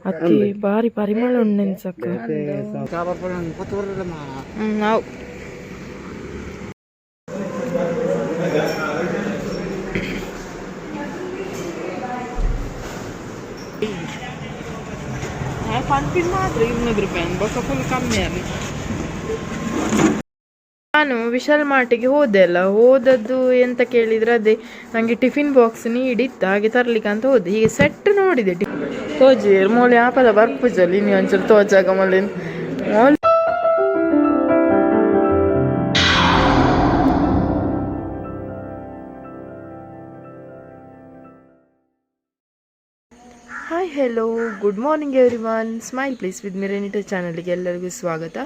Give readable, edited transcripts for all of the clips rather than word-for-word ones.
ಅತ್ತಿ ಬಾರಿ ಪರಿಮಳ ಉಂಡು ಸಕ್ಕ. ನಾವು ಪನ್ಪಿನ ಮಾತ್ರ 200 ರೂಪಾಯಿ, ಬೊಕ್ಕ ಫುಲ್ ಕಮ್ಮಿ ಅಲ್ಲಿ. ನಾನು ವಿಶಾಲ್ ಮಾರ್ಟಿಗೆ ಹೋದೆ ಅಲ್ಲ, ಹೋದದ್ದು ಎಂತ ಕೇಳಿದರೆ, ಅದೇ ನನಗೆ ಟಿಫಿನ್ ಬಾಕ್ಸ್ ನೀಡಿತ್ತು, ಹಾಗೆ ತರ್ಲಿಕ್ಕೆ ಅಂತ ಹೋದೆ. ಹೀಗೆ ಸೆಟ್ ನೋಡಿದೆ. ತೋಜಿ ಮೋಲಿ ಆಪದ ಬರ್ಪುಜಲ್ಲಿ ನೀವು ಒಂಚೂರು ತೋಜಾಗ ಮೊಲೆ ಮೋಲಿ. Hi, hello, good morning everyone. Smile please with ಮಿರೆನಿಟ ಚಾನಲ್ಗೆ ಎಲ್ಲರಿಗೂ ಸ್ವಾಗತ.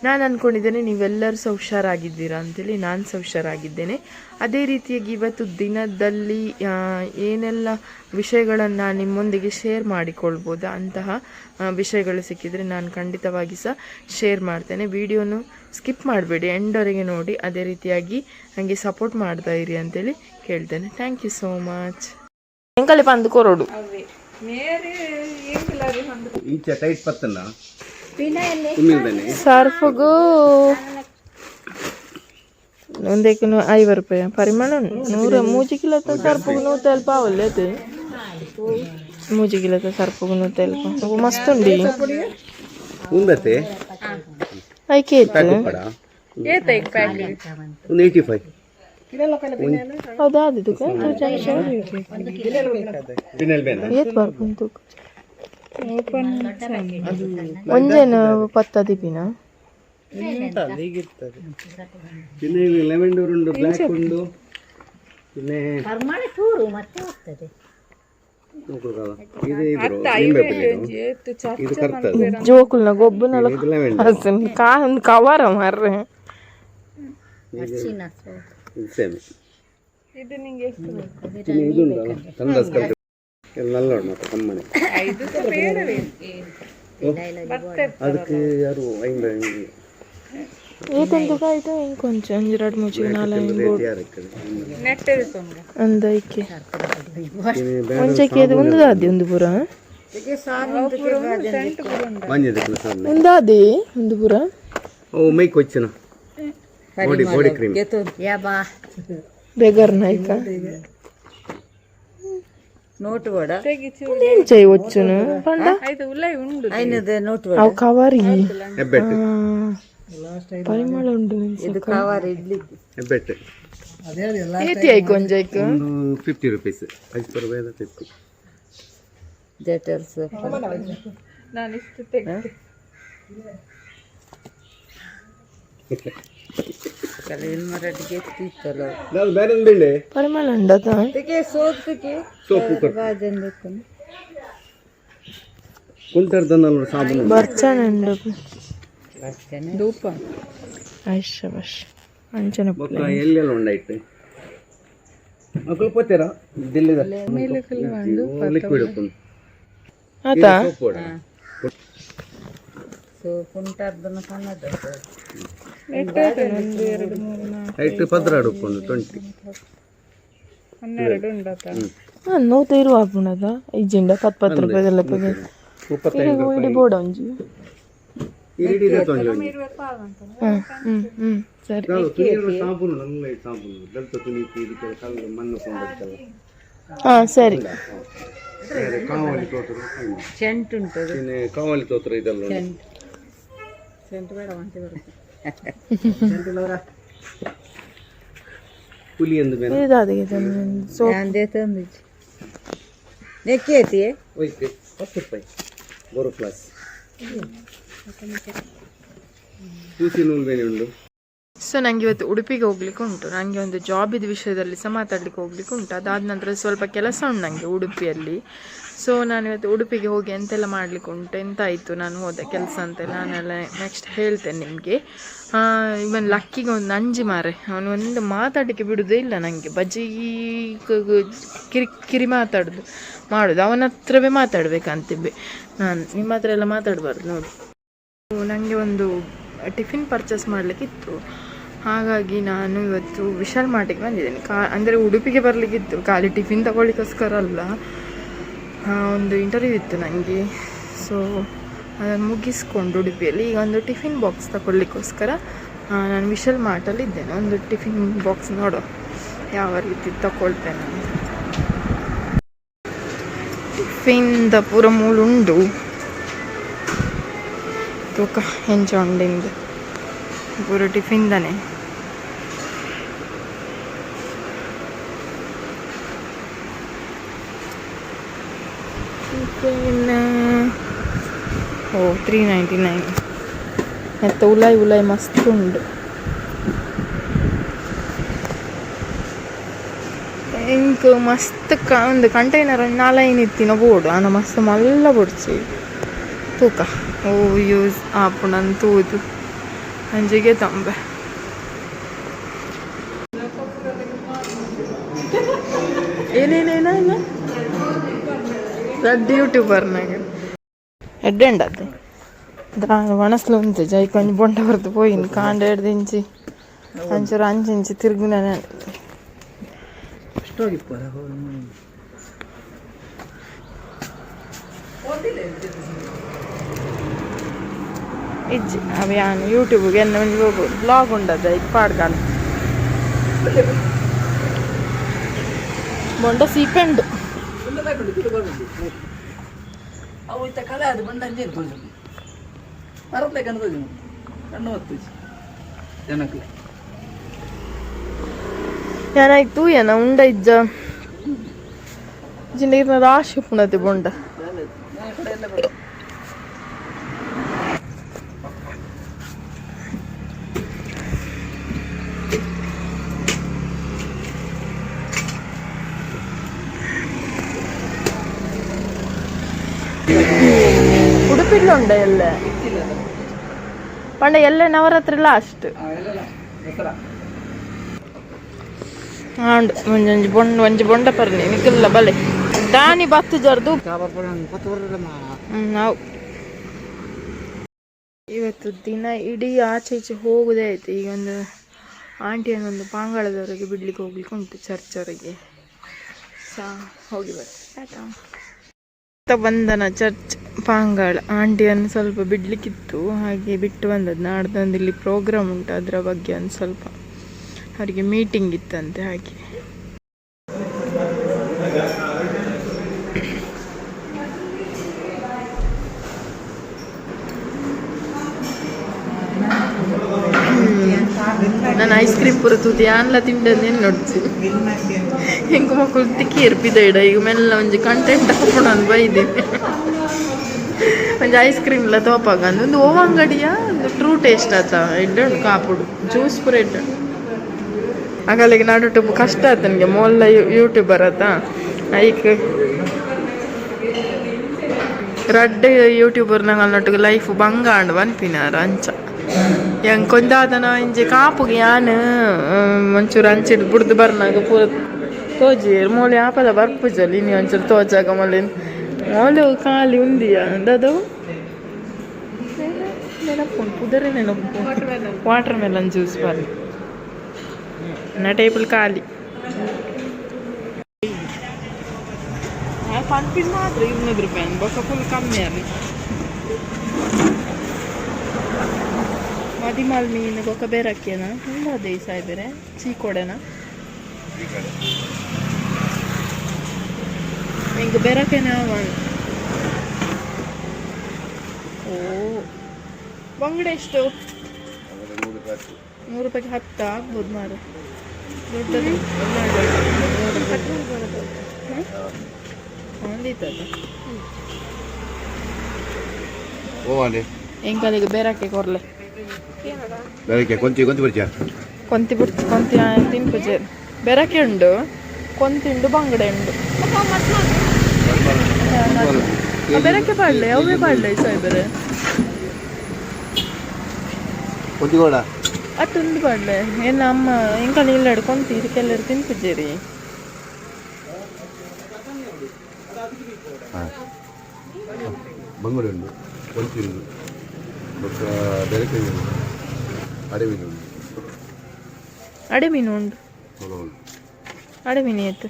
ನಾನು ಅಂದ್ಕೊಂಡಿದ್ದೇನೆ ನೀವೆಲ್ಲರೂ ಸಹ ಹುಷಾರಾಗಿದ್ದೀರಾ ಅಂತೇಳಿ. ನಾನು ಸಹ ಹುಷಾರಾಗಿದ್ದೇನೆ. ಅದೇ ರೀತಿಯಾಗಿ ಇವತ್ತು ದಿನದಲ್ಲಿ ಏನೆಲ್ಲ ವಿಷಯಗಳನ್ನು ನಿಮ್ಮೊಂದಿಗೆ ಶೇರ್ ಮಾಡಿಕೊಳ್ಬೋದು, ಅಂತಹ ವಿಷಯಗಳು ಸಿಕ್ಕಿದರೆ ನಾನು ಖಂಡಿತವಾಗಿ ಸಹ ಶೇರ್ ಮಾಡ್ತೇನೆ. ವಿಡಿಯೋನು ಸ್ಕಿಪ್ ಮಾಡಬೇಡಿ, ಎಂಡ್ವರೆಗೆ ನೋಡಿ. ಅದೇ ರೀತಿಯಾಗಿ ನನಗೆ ಸಪೋರ್ಟ್ ಮಾಡ್ತಾ ಇರಿ ಅಂತೇಳಿ ಕೇಳ್ತೇನೆ. Thank you so much. ಎಂಕಲೆ ಪಂದು ಕೊರಡು. ಇಂಚ ಟೈಟ್ ಪತ್ತನ ಉಮ್ಮಿಲ್ದಾನೆ. ಸರ್ಫುಗು ಒಂದೇಕು 50 ರೂಪಾಯಿ. ಪರಿಮಳ ಉಂಟು. 100 3 ಕಿಲೋ ಸರ್ಪುಗು 150 ಆವಲ್ಲ ಅದು. 3 ಕಿಲೋದ ಸರ್ಪುಗು 150. ಅವು ಮಸ್ತ್ ಉಂಡಿ. ಉಂದತೆ. ಐಕೆ ಇತ್ತು. ಪ್ಯಾಕ್ ಉಪ್ಪಡ ಒಂದು 85. ಹೌದಾ? ಅದು ಫಿನೈಲ್ ಬೇನ. ಏತ್ ಬರ್ಪುಂತು? ಒಂಜೇನ ಪತ್ತ ದಿಪಿನ. ಫಿನೈಲ್ ಲೆವೆಂಡರ್ ಉಂಡು, ಬ್ಲ್ಯಾಕ್ ಉಂಡು, പിന്നെ ನೋಡ್ಕೊಳಲ್ಲ. ಇದು ಇದ್ರು ನಿಂಬೆ ಪುಡಿ, ಇದು ಕರ್ತದೆ. ಜೋಕುಲ್ನ ಗೊಬ್ಬುನಲ. ಇದು ಲೆವೆಂಡರ್. ಕಾ ಕವರ ಮಾರ್ರೆ. ಇದು ಸೇಮ್. ಇನ್ನು ಇದು ಉಂಟಲ್ಲ, ತಂದಾಸ್ ಕಲ್ತು ಎಲ್ಲ ನಲ್ಲ ಉಂಟು ಮತ್ತೆ ಕಮ್ಮನೆ. ಓ, ಅದಕ್ಕೆ ಯಾರು ಐಂದ. ಏತಂತ ಕಾಯ್ತು ಇಂಕೊಂಚ ಒಂಜಿ ರಡ್ಡ್ ಮೂಜಿ ನಾಲ್ ಐನ್. ರೇಟ್ ಯಾರು ಇಕ್ಕದೆ? ಅಂದ ಐಕೆ ಒಂಜಕ್ಕೆ ಅದು ಒಂದು ದಾದಿ ಒಂದು ಪೂರ. ಮಂಜದಕ್ಕೆ ಸಾಬೂನು. ಒಂದಾದಿ ಒಂದು ಪೂರ. ಓ, ಮೈ ಕೊಚ್ಚಿನ ಬಾಡಿ ಬಾಡಿ ಕ್ರೀಮ್. ಬೆಗರ್ ನಾಯ್ಕ ಎಂಚ ಒಚ್ಚುನು ಪಂಡ ಅವು ಕವರಿ. ಹೆಬ್ಬೆಟ್ಟು. ಪರಿಮಳ ಉಂಡು. ಹೆಬ್ಬೆಟ್ಟು. ಏತಿ ಆಯ್ಕು ಒಂಜೈಕ್? ಒಂದು 50 ರುಪೀಸ್, 5 ರೂಪಾಯಿ, 50. ನಾನು ಬೇರೆ ಬೆಳ್ಳಿ. ಪರಿಮಳ ಉಂಡತ. ಸೋಪು ಕುಂಟರ್ದನ್ನ ಸಾಬೂನು. ಬರ್ಚನ ಉಂಡು. ಐಶ ಬಶ್ ಅಂಚನ. ಬೊಕ್ಕ ಎಲ್ಲೆಲ್ಲ ಉಂಡಾಯ್ತು ಮಕ್ಕಳು ಪೋತೇರ ದಿಲ್ಲಿದ ಲಿಕ್ವಿಡ್ ಉಪ್ಪುಂಡು. ಆತಾ. ಸೋಪ್ ಕೂಡ. ಐಟ್ 12 ಉಪ್ಪುಂಡು, 20. 120 ಆಪುಂಡದ ಇಜ್ಜಿಂಡ ಪತ್ತು ಪತ್ತು ರೂಪಾಯಿದೆಲ್ಲ. 35 ರೂಪಾಯಿ. ಇಡಿ ಬೋಡ ಒಂಜಿ. ಈ ಇಡೀ ತೊಂದರೆ ಒಂಜಿ. ಹ್ಮ್ ಹ್ಮ್ ಹ್ಮ್ ಸರಿ. ನಾವು ತುನಿ ಸಾಬೂನು, ನಲ್ಲ ಸಾಬೂನು ದಲ್ತ ತುನಿ ಇದಕ್ಕೆ ಕಲ್ಲು ಮಣ್ಣು ಕೊಂಡಿರ್ತಲ್ಲ. ಹಾ, ಸರಿ. ಬೇರೆ ಕಾವಲಿ ತೋತರು. ಚೆಂಟ್ ಉಂಟು. ಇನ್ನು ಕಾವಲಿ ತೋತರ ಇದೆಲ್ಲ ಉಂಟು. ಚೆಂಟು ಬೇಡ, ವಾಂತಿ ಬರುತ್ತೆ. ಹುಲಿ ಎಂದು ಬೇನೆ. ಇದಾದಿಗೆ ಸೋಪ್. ಅಂದೇ ತಂದಿದ್ದು ನೆಕ್ಕೇತಿ. ಹೋಯ್ತು, 10 ರೂಪಾಯಿ ಬೋರೋ ಪ್ಲಸ್ ಸೂಸಿ ನೂಲು ಬೇನೆ ಉಂಟು. ಸೊ ನನಗೆ ಇವತ್ತು ಉಡುಪಿಗೆ ಹೋಗ್ಲಿಕ್ಕೆ ಉಂಟು. ನನಗೆ ಒಂದು ಜಾಬಿದ ವಿಷಯದಲ್ಲಿ ಸಹ ಮಾತಾಡ್ಲಿಕ್ಕೆ ಹೋಗ್ಲಿಕ್ಕೆ ಉಂಟು. ಅದಾದ ನಂತರ ಸ್ವಲ್ಪ ಕೆಲಸ ಉಂಟು ನನಗೆ ಉಡುಪಿಯಲ್ಲಿ. ಸೊ ನಾನು ಇವತ್ತು ಉಡುಪಿಗೆ ಹೋಗಿ ಎಂತೆಲ್ಲ ಮಾಡಲಿಕ್ಕೆ ಉಂಟು, ಎಂತ ಆಯಿತು ನಾನು ಹೋದ ಕೆಲಸ ಅಂತೆಲ್ಲ ನಾನೆಲ್ಲ ನೆಕ್ಸ್ಟ್ ಹೇಳ್ತೇನೆ ನಿಮಗೆ. ಇವನ್ ಲಕ್ಕಿಗೆ ಒಂದು ನಂಜಿ ಮಾರೆ, ಅವನು ಒಂದು ಮಾತಾಡಲಿಕ್ಕೆ ಬಿಡುವುದೇ ಇಲ್ಲ ನನಗೆ. ಬಜ್ಜಿ ಕಿರಿ ಕಿರಿ ಮಾತಾಡೋದು ಮಾಡೋದು. ಅವನ ಹತ್ರವೇ ಮಾತಾಡಬೇಕಂತಿದ್ದೆ ನಾನು. ನಿಮ್ಮ ಹತ್ರ ಎಲ್ಲ ಮಾತಾಡಬಾರ್ದು ನೋಡಿ. ನನಗೆ ಒಂದು ಟಿಫಿನ್ ಪರ್ಚೇಸ್ ಮಾಡಲಿಕ್ಕಿತ್ತು. ಹಾಗಾಗಿ ನಾನು ಇವತ್ತು ವಿಶಾಲ್ ಮಾರ್ಟಿಗೆ ಬಂದಿದ್ದೇನೆ. ಅಂದರೆ ಉಡುಪಿಗೆ ಬರಲಿಕ್ಕಿತ್ತು, ಖಾಲಿ ಟಿಫಿನ್ ತಗೊಳ್ಳಿಕ್ಕೋಸ್ಕರ ಅಲ್ಲ. ಒಂದು ಇಂಟರ್ವ್ಯೂ ಇತ್ತು ನನಗೆ. ಸೊ ಅದನ್ನು ಮುಗಿಸ್ಕೊಂಡು ಉಡುಪಿಯಲ್ಲಿ ಈಗ ಒಂದು ಟಿಫಿನ್ ಬಾಕ್ಸ್ ತಗೊಳ್ಳಿಕ್ಕೋಸ್ಕರ ನಾನು ವಿಶಾಲ್ ಮಾರ್ಟಲ್ಲಿ ಇದ್ದೇನೆ. ಒಂದು ಟಿಫಿನ್ ಬಾಕ್ಸ್ ನೋಡುವ ಯಾವ ರೀತಿ ತಗೊಳ್ತೇನೆ ಅಂತ. ಟಿಫಿನ್ದ ಪೂರ ಮೂಲು ಉಂಡು ತೂಕ ಎಂಚ ಉಂಡಿಂದು ಪೂರ ಟಿಫಿನ್ದನೆ. ಟಿಫಿನ್ ಓ 399. ಮತ್ತು ಉಲಾಯ್ ಉಲಾಯ್ ಮಸ್ತ್ ಉಂಡು. ಎಂಕ್ ಮಸ್ತ್ ಒಂದು ಕಂಟೈನರ್ ನಾಲೈನ್ ಇತ್ತಿನ ಬೋಡು ಆನ ಮಸ್ತ್ ಮಲ್ಲ ಬೊಡ್ಚಿ. ತೂಕ ಓ ಯೂಸ್ ಆಪುಂಡು ತೂದು ಅಂಚಿಗೆ ತಂಬೆ. ಏನೇನೇನ ರಡ್ಡ್ ಯೂಟ್ಯೂಬರ್ನಾಗ ಎಡ್ಡೆ ಉಂಡತ್ತೆ. ಒಣಸ್ಲು ಉಂಟು ಜೈಕ್ ಒಂಜಿ ಬೊಂಡ ಹೊರತು ಪೋಯಿನ್ ಕಾಂಡ ಎಡ್ದಿಂಚಿ ಅಂಚೂರು ಅಂಚಿಂಚಿ ತಿರುಗುನ. ಇಜ್ಜಿ ಅವ ಯಾನ್ ಯೂಟ್ಯೂಬ್ಗೆ ಎನ್ನ ಒಂಜಿ ಬ್ಲಾಗ್ ಉಂಡದ ಐಕ್ ಪಾಡ್ಗಾಲ. ಬೊಂಡ ಸೀಪೆ ಉಂಡು. ಅವು ಇತ್ತ ಕಲೆ ಅದು ಬಂಡ ಅಂಜೇನು ತೋಜು ಮರತ್ಲೆ ಕಣ್ಣು ತೋಜು ಕಣ್ಣು ಹೊತ್ತು ಜನಕ್ಲೆ. ಯಾನಾಯ್ತು ಏನ ಉಂಡ ಇಜ್ಜ ಇಜ್ಜಿಂಡ ರಾಶಿ ಪುಣತಿ ಬೊಂಡ. ಕಡೆ ಎಲ್ಲ ಬರ್ತದೆ. ಉಡುಪಿಡ್ಲ ಉಂಡ ಎಲ್ಲ ಪಂಡ ಎಲ್ಲ ನವರಾತ್ರಿ ಲಾಸ್ಟ್. ದಸರಾ. ಉಂಡು ಒಂಜೊಂಜಿ ಬೊಂಡ ಒಂಜಿ ಬೊಂಡ ಪರ್ನಿ ನಿಕಲ್ಲ ಬಲೆ ದಾನಿ ಬತ್ತು ಜರ್ದು ನಾವು. ಇವತ್ತು ದಿನ ಇಡೀ ಆಚೆ ಈಚೆ ಹೋಗುದೇ ಆಯ್ತು. ಈಗ ಒಂದು ಆಂಟಿಯನ್ನು ಒಂದು ಪಾಂಗಾಳದವರೆಗೆ ಬಿಡ್ಲಿಕ್ಕೆ ಹೋಗ್ಲಿಕ್ಕೆ ಉಂಟು, ಚರ್ಚವರೆಗೆ ಸಾ ಹೋಗಿ ಬರ್ತೀನಿ. ಟಾಟಾ. ಬಂಧನ ಚರ್ಚ್ ಪಾಂಗಾಳ ಆಂಟಿಯನ್ನು ಸ್ವಲ್ಪ ಬಿಡಲಿಕ್ಕಿತ್ತು, ಹಾಗೆ ಬಿಟ್ಟು ಬಂದದ್ದು. ನಾಡ್ದೊಂದು ಇಲ್ಲಿ ಪ್ರೋಗ್ರಾಮ್ ಉಂಟು, ಅದರ ಬಗ್ಗೆ ಒಂದು ಸ್ವಲ್ಪ ಅವರಿಗೆ ಮೀಟಿಂಗ್ ಇತ್ತಂತೆ ಹಾಗೆ. ನಾನು ಐಸ್ ಕ್ರೀಮ್ ಪೂರ ತೂತಿ ಆನ್ಲ ತಿಂಡದೇನು ನೋಡ್ತಿ. ಹೆಂಗೆ ಮಕ್ಕಳು ತಿಕ್ಕಿ ಇರ್ಪಿದ ಇಡ. ಈಗ ಮೆಲ್ಲ ಒಂಜಿ ಕಂಟೆಂಟ್ ಹಾಕೊಂಡು ಬೈದೆ. ಒಂಜಿ ಐಸ್ ಕ್ರೀಮ್ ಎಲ್ಲ ತೋಪಾಗ ಒಂದು ಓ ಅಂಗಡಿಯ ಒಂದು ಟ್ರೂ ಟೇಸ್ಟ್ ಆತ ಎಡ್ಡೆ ಉಂಟು ಕಾಪುಡು ಜ್ಯೂಸ್ ಪೂರ ಎಡ್ಡೆ. ಅಗಲಿಗೆ ನಡುಟು ಕಷ್ಟ ಆತ ನನಗೆ. ಮೊಲ್ಲ ಯೂಟ್ಯೂಬರ್ ಆತ ಐಕ್ ರಡ್ಡ್ ಯೂಟ್ಯೂಬರ್ ನಂಗೆ ಲೈಫ್ ಬಂಗ ಆಂಡ್ ಪನ್ಪಿನಾರ ಅಂಚ. ಎಂಕ್ ಒಂದಾದನ ಇಂಜಿ ಕಾಪುಗೆ ಯಾನ್ ಒಂಚೂರು ಅಂಚಿಡ್ ಬುಡ್ದು ಬರ್ನಾಗ ಪೂರ ತೋಜಿ ಮೋಲೆ ಆಪದ ಬರ್ಪುಜಲ್ಲಿ. ಇನಿ ಒಂಚೂರು ತೋಜಾಗ ಮೊಲೆ ಮೋಲು ಖಾಲಿ ಉಂದಿಯ ದಾದವು ನೆನಪುಂಟು ಪುದರೇ ನೆನಪು. ವಾಟರ್ ಮೆಲನ್ ಜ್ಯೂಸ್ ಬರ್ಲಿ ನಾ ಟೇಬಲ್ ಖಾಲಿ ಪನ್ಪಿನ ಮಾತ್ರ 200 ರೂಪಾಯಿ ಬೊಕ್ಕ ಫುಲ್ ಕಮ್ಮಿ ಅಲ್ಲಿ. ಮದಿಮಾಲ್ ಮೀನು ಬೊಕ್ಕ ಬೇರಕ್ಕಿಯನ ಉಂಡಾದೆ ಈ ಸಾಯ್ಬೇರೆ ಚೀಕೋಡೆನ ಎಂಕ್ ಬೆರಕೆನ. ಓ ಬಂಗಡೆ ಎಷ್ಟು? 100 ರೂಪಾಯಿಗೆ 10 ಆಗ್ಬೋದು ಮಾರು. ದೊಡ್ಡದು ಒಂದಿತ್ತದ. ಓ ಎಂಕಲಿಗೆ ಬೇರಕ್ಕೆ ಕೊರ್ಲೆ. ಬೆಳಗ್ಗೆ ಕೊಂತಿ ಕೊಂತಿ ಬರ್ತೀಯ? ಕೊಂತಿ ಬಿಡ್ತು ಕೊಂತಿ ತಿನ್ಪುಜೆ. ಬೆರಕೆ ಉಂಡು, ಕೊಂತಿ ಉಂಡು, ಬಂಗಡೆ ಉಂಡು. ಆ ಬೆರಕೆ ಪಾಡ್ಲೆ, ಅವೇ ಪಾಡ್ಲೆ ಸಾಯ್ಬರೆ. ಕೊಂತಿ ಕೋಡ. ಅತ್ತೊಂದು ಪಾಡ್ಲೆ. ಏನ ಅಮ್ಮ ಎಂಕಲ್ ಇಲ್ಲಡು ಕೊಂತಿ ಇದಕ್ಕೆಲ್ಲರೂ ತಿನ್ಪುಜೇರಿ. ಹಾಂ, ಬಂಗುಡೆ ಉಂಡು, ಕೊಂತಿ ಉಂಡು, ಬೊಕ್ಕ ಬೆರಕೆ ಉಂಡು, ಅಡವಿನ ಉಂಡು. ಅಡೆ ಮೀನು ಉಂಡು. ಅಡೆ ಮೀನು ಏತು?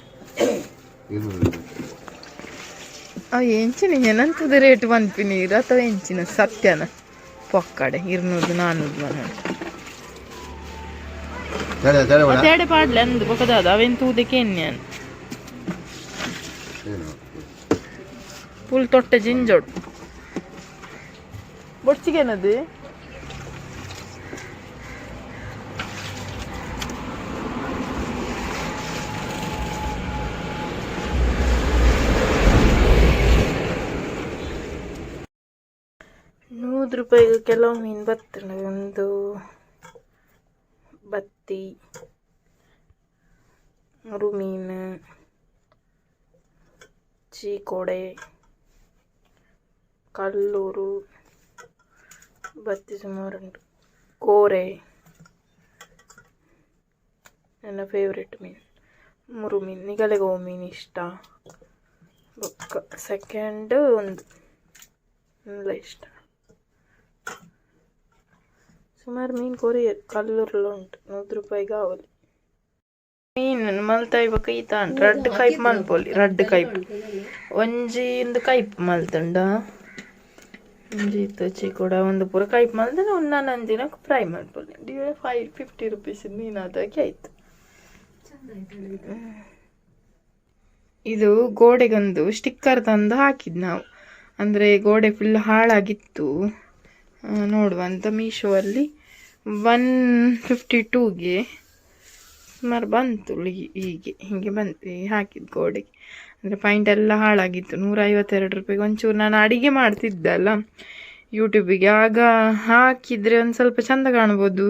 ಅವು ಎಂಚಿನ ಏನಂತದ ರೇಟ್ ಪನ್ಪಿನಿ ಅಥವಾ ಎಂಚಿನ ಸತ್ಯನ ಪೊಕ್ಕಡೆ 200 400 ಮನ. ಅತ್ತೆ ಪಾಡ್ಲೆ ಅಂದು ಬೊಕದಾದ ಅವೇನು ತೂದಕ್ಕೆ ಎನ್ಯಾನ್ ಫುಲ್ ತೊಟ್ಟೆ ಜಿಂಜೋಡು ಬೊಡ್ಚಿಗೇನದು. 100 ರೂಪಾಯಿಗೆ ಕೆಲವು ಮೀನು ಬರ್ತದೆ. ಒಂದು ಬತ್ತಿ, ಮುರು ಮೀನು, ಚೀಕೋಡೆ, ಕಲ್ಲೂರು ಬತ್ತಿ ಸುಮಾರುಂಟು, ಕೋರೆ ನನ್ನ ಫೇವ್ರೆಟ್ ಮೀನು, ಮುರು ಮೀನು. ನಿಗಲೆಗೆ ಮೀನು ಇಷ್ಟ. ಬೊಕ್ಕ ಸೆಕೆಂಡ್ ಒಂದು ಎಲ್ಲ ಇಷ್ಟ. ಸುಮಾರು ಮೀನು ಕೊರಿಯರ್ ಕಲ್ಲೂರೆಲ್ಲ ಉಂಟು. 100 ರೂಪಾಯಿಗೆ ಆವಲಿ ಮೀನು ಮಲ್ತಾಯಿ ಬೊಕ್ಕ ಈತ ಉಂಟು. ರಡ್ಡ್ ಕೈಪ್ ಮಲ್ಪೊಲಿ, ರಡ್ಡ್ ಕೈಪ್ ಒಂಜಿ ಇಂದು ಕೈಪ್ ಮಲ್ತುಂಡ ಒಂಜಿ ಇತ್ತು ಚೀಕೋಡ ಒಂದು ಪೂರ ಕೈಪ್ ಮಲ್ತಂಡ ಒಂದು ನಾನೊಂದು ದಿನ ಫ್ರೈ ಮಲ್ಪೊಲಿ. 550 ರುಪೀಸ್ ಮೀನು ಆದಾಗೆ ಆಯ್ತು. ಇದು ಗೋಡೆಗೊಂದು ಸ್ಟಿಕ್ಕರ್ ತಂದು ಹಾಕಿದ್ ನಾವು. ಅಂದರೆ ಗೋಡೆ ಫುಲ್ ಹಾಳಾಗಿತ್ತು. ನೋಡುವ ಅಂತ ಮೀಶೋ ಅಲ್ಲಿ 152ಗೆ ಸುಮಾರು ಬಂತು. ಹೀಗೆ ಹೀಗೆ ಬಂತು. ಹಾಕಿದ್ದು ಗೋಡೆಗೆ. ಅಂದರೆ ಪೈಂಟ್ ಎಲ್ಲ ಹಾಳಾಗಿತ್ತು. 152 ರೂಪಾಯಿಗೆ ಒಂಚೂರು ನಾನು ಅಡಿಗೆ ಮಾಡ್ತಿದ್ದಲ್ಲ ಯೂಟ್ಯೂಬಿಗೆ, ಆಗ ಹಾಕಿದರೆ ಒಂದು ಸ್ವಲ್ಪ ಚಂದ ಕಾಣ್ಬೋದು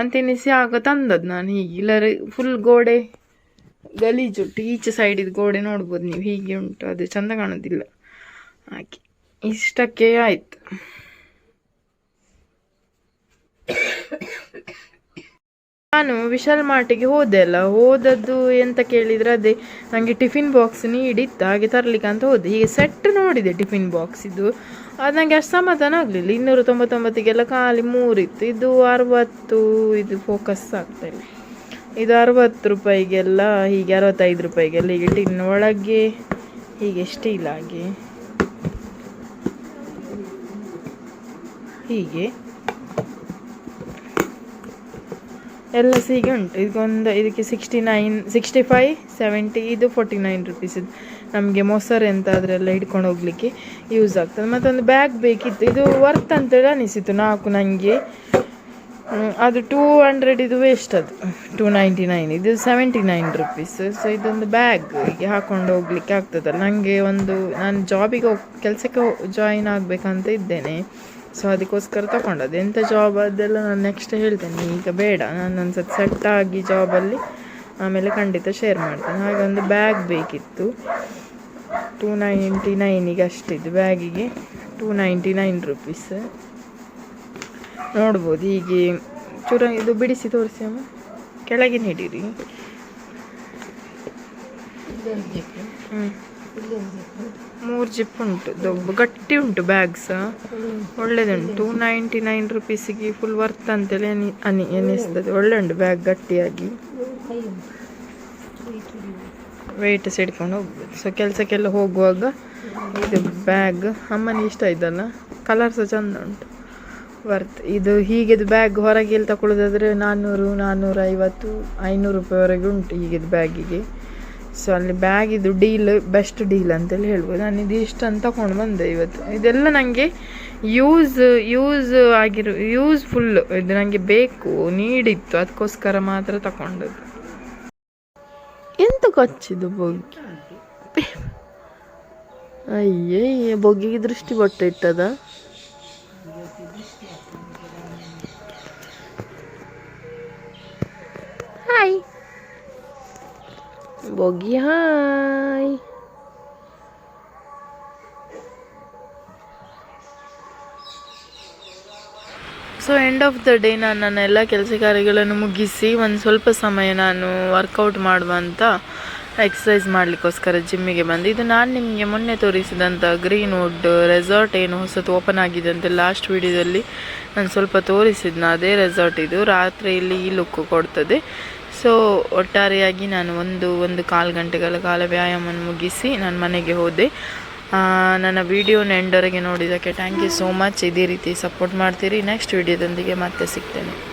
ಅಂತೆನಿಸಿ ಆಗ ತಂದದ್ದು ನಾನು ಹೀಗೆ. ಇಲ್ಲರೆ ಫುಲ್ ಗೋಡೆ ಗಲೀಜುಂಟು. ಈಚೆ ಸೈಡಿದ್ದು ಗೋಡೆ ನೋಡ್ಬೋದು ನೀವು, ಹೀಗೆ ಉಂಟು, ಅದು ಚಂದ ಕಾಣೋದಿಲ್ಲ. ಹಾಗೆ ಇಷ್ಟಕ್ಕೆ ಆಯಿತು. ನಾನು ವಿಶಾಲ್ ಮಾರ್ಟಿಗೆ ಹೋದೆ ಅಲ್ಲ, ಹೋದದ್ದು ಎಂತ ಕೇಳಿದರೆ ಅದೇ ನನಗೆ ಟಿಫಿನ್ ಬಾಕ್ಸ್ ನೀಡಿತ್ತು, ಹಾಗೆ ತರಲಿಕ್ಕೆ ಅಂತ ಹೋದೆ. ಹೀಗೆ ಸೆಟ್ ನೋಡಿದೆ ಟಿಫಿನ್ ಬಾಕ್ಸ್ ಇದು, ಅದು ನನಗೆ ಅಷ್ಟು ಸಮಾಧಾನ ಆಗಲಿಲ್ಲ. 299ಗೆಲ್ಲ ಖಾಲಿ 3 ಇತ್ತು. ಇದು 60, ಇದು ಫೋಕಸ್ ಆಗ್ತಾಯಿಲ್ಲ. ಇದು 60 ರೂಪಾಯಿಗೆಲ್ಲ ಹೀಗೆ, 65 ರೂಪಾಯಿಗೆಲ್ಲ ಹೀಗೆ ಟಿನ್ ಒಳಗೆ ಹೀಗೆ ಸ್ಟೀಲ್ ಆಗಿ ಹೀಗೆ ಎಲ್ಲ ಹೀಗೆ ಉಂಟು. ಇದಕ್ಕೊಂದು ಇದಕ್ಕೆ 69, 65, 70, ಇದು 49 ರುಪೀಸ್. ಇದು ನಮಗೆ ಮೊಸರು ಎಂತಾದರೆಲ್ಲ ಹಿಡ್ಕೊಂಡು ಹೋಗಲಿಕ್ಕೆ ಯೂಸ್ ಆಗ್ತದೆ. ಮತ್ತೊಂದು ಬ್ಯಾಗ್ ಬೇಕಿತ್ತು, ಇದು ವರ್ತ್ ಅಂತೇಳಿ ಅನಿಸಿತು 4 ನನಗೆ. ಅದು 200 ಇದು ವೇಸ್ಟ್, ಅದು 299, ಇದು 79 ರುಪೀಸ್. ಸೊ ಇದೊಂದು ಬ್ಯಾಗ್ ಹೀಗೆ ಹಾಕ್ಕೊಂಡು ಹೋಗಲಿಕ್ಕೆ ಆಗ್ತದಲ್ಲ ನನಗೆ. ಒಂದು ನಾನು ಜಾಬಿಗೆ ಹೋಗಿ ಕೆಲಸಕ್ಕೆ ಜಾಯಿನ್ ಆಗಬೇಕಂತ ಇದ್ದೇನೆ. ಸೊ ಅದಕ್ಕೋಸ್ಕರ ತಗೊಂಡದ್ದು. ಎಂಥ ಜಾಬ್ ಅದೆಲ್ಲ ನಾನು ನೆಕ್ಸ್ಟ್ ಹೇಳ್ತೇನೆ, ಈಗ ಬೇಡ. ನಾನು ಒಂದು ಸತಿ ಸೆಟ್ ಆಗಿ ಜಾಬಲ್ಲಿ ಆಮೇಲೆ ಖಂಡಿತ ಶೇರ್ ಮಾಡ್ತೇನೆ. ಹಾಗೆ ಒಂದು ಬ್ಯಾಗ್ ಬೇಕಿತ್ತು. 299ಗೆ ಅಷ್ಟಿದ್ದು ಬ್ಯಾಗಿಗೆ 299 ರುಪೀಸ್. ನೋಡ್ಬೋದು ಹೀಗೆ ಚೂರ ಇದು ಬಿಡಿಸಿ ತೋರಿಸಿ ಅಮ್ಮ, ಕೆಳಗೆ ಹಿಡೀರಿ. 3 ಜಿಪ್ ಉಂಟು, ದೊಡ್ಡ ಗಟ್ಟಿ ಉಂಟು ಬ್ಯಾಗ್ ಸಹ ಒಳ್ಳೆದುಂಟು. 299 ರುಪೀಸಿಗೆ ಫುಲ್ ವರ್ತ್ ಅಂತೇಳಿ ಎನಿಸ್ತದೆ. ಒಳ್ಳೆ ಉಂಟು ಬ್ಯಾಗ್, ಗಟ್ಟಿಯಾಗಿ ವೆಯ್ಟ್ ಹಿಡ್ಕೊಂಡು ಹೋಗ್ಬೋದು. ಸೊ ಕೆಲಸಕ್ಕೆಲ್ಲ ಹೋಗುವಾಗ ಇದು ಬ್ಯಾಗ್ ಅಮ್ಮನಿಗೆ ಇಷ್ಟ ಆಯ್ತಲ್ಲ, ಕಲರ್ ಸಹ ಚಂದ ಉಂಟು, ವರ್ತ್. ಇದು ಹೀಗೆದು ಬ್ಯಾಗ್ ಹೊರಗೆ ಎಲ್ಲಿ ತಗೊಳ್ಳೋದಾದರೆ 400, 450, 500 ರೂಪಾಯಿವರೆಗೆ ಉಂಟು ಹೀಗಿದ್ದು ಬ್ಯಾಗಿಗೆ. ಸೊ ಅಲ್ಲಿ ಬ್ಯಾಗ್ ಇದು deal, best deal ಅಂತೇಳಿ ಹೇಳ್ಬೋದು. ನಾನು ಇದು ಇಷ್ಟು ಅಂತ ತಗೊಂಡು ಬಂದೆ ಇವತ್ತು. ಇದೆಲ್ಲ ನನಗೆ ಯೂಸ್ ಯೂಸ್ ಆಗಿರೋ ಯೂಸ್ಫುಲ್, ಇದು ನನಗೆ ಬೇಕು, ನೀಡಿತ್ತು, ಅದಕ್ಕೋಸ್ಕರ ಮಾತ್ರ ತಗೊಂಡದ್ದು. ಎಂತ ಕಚ್ಚಿದ್ದು ಬೊಗ್ಗಿ? ಅಯ್ಯಯ್ಯ, ಬೊಗ್ಗಿಗೆ ದೃಷ್ಟಿ ಬೊಟ್ಟು ಇಟ್ಟದ. Hi Boggi, hi. So end of the day ನಾನು ನನ್ನ ಎಲ್ಲ ಕೆಲಸ ಕಾರ್ಯಗಳನ್ನು ಮುಗಿಸಿ ಒಂದು ಸ್ವಲ್ಪ ಸಮಯ ನಾನು ವರ್ಕೌಟ್ ಮಾಡುವಂಥ ಎಕ್ಸಸೈಸ್ ಮಾಡಲಿಕ್ಕೋಸ್ಕರ ಜಿಮ್ಮಿಗೆ ಬಂದು, ಇದು ನಾನು ನಿಮಗೆ ಮೊನ್ನೆ ತೋರಿಸಿದಂಥ green wood resort ಏನು ಹೊಸತು ಓಪನ್ ಆಗಿದೆ ಅಂತ ಲಾಸ್ಟ್ ವೀಡಿಯೋದಲ್ಲಿ ನಾನು ಸ್ವಲ್ಪ ತೋರಿಸಿದ್ನ, ಅದೇ ರೆಸಾರ್ಟ್ ಇದು. ರಾತ್ರಿಯಲ್ಲಿ ಈ ಲುಕ್ ಕೊಡ್ತದೆ. ಸೊ ಒಟ್ಟಾರೆಯಾಗಿ ನಾನು ಒಂದು ಒಂದು ಕಾಲು ಗಂಟೆಗಳ ಕಾಲ ವ್ಯಾಯಾಮವನ್ನು ಮುಗಿಸಿ ನಾನು ಮನೆಗೆ ಹೋದೆ. ನನ್ನ ವಿಡಿಯೋನ ಎಂಡ್ವರೆಗೆ ನೋಡಿದ್ದಕ್ಕೆ thank you so much. ಇದೇ ರೀತಿ ಸಪೋರ್ಟ್ ಮಾಡ್ತೀರಿ. ನೆಕ್ಸ್ಟ್ ವಿಡಿಯೋದೊಂದಿಗೆ ಮತ್ತೆ ಸಿಗ್ತೇನೆ.